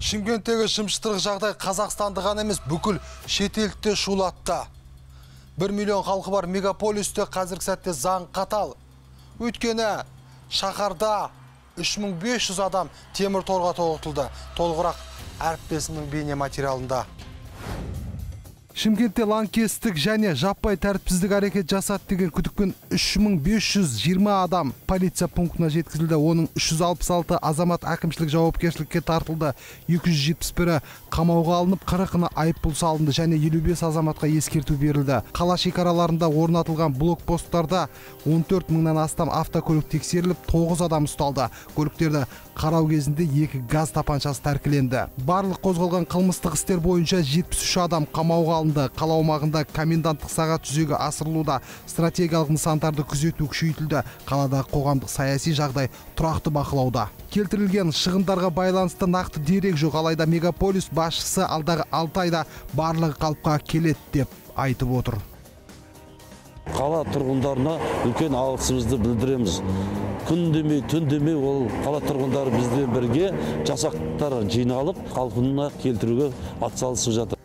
Шымкенттегі шымшытырық жағдай Қазақстанды ғана емес, бүкіл шетелді шулатты. 1 миллион халқы бар мегаполисте қазіргі сәтте заң қатал. Өйткені шаһарда 3500 адам темір торға тоғытылды. Толығырақ әріптесімнің бейне материалында. Шымкентте лаңкестік және жаппай тәртіпсіздік әрекет жасады деген күдікпен 3520 адам полиция пунктына жеткізілді. Оның 366 азамат әкімшілік жауапкершілікке тартылды. 271-і қамауға алынып, 40-ына айыппұл салынды және 55 азаматқа ескерту берілді. Қала шекараларында орнатылған блокпосттарда 14 мыңнан астам автокөлік тексеріліп, 9 адам ұсталды. Көліктерді қарау кезінде 2 газ тапаншасы тәркіленді. Барлық қозғалған қылмыстық істер бойынша 73 адам қамауға алынды. Қала аумағында коменданттық сағат жүзеге асырылуда. Стратегиялық нысандарды күзету күшейтілді. Қалада қоғамдық саяси жағдай тұрақты бақылауда. Келтірілген шығындарға байланысты нақты дерек жоқ, алайда мегаполис басшысы алдағы 6 айда барлығы қалыпқа келеді деп айтып отыр. Қала тұрғындарына үлкен алғысымызды білдіреміз. Күн демей, түн демей ол қала тұрғындары бізбен бірге жасақтар жиналып, қалпына келтіруге атсалысып жатыр.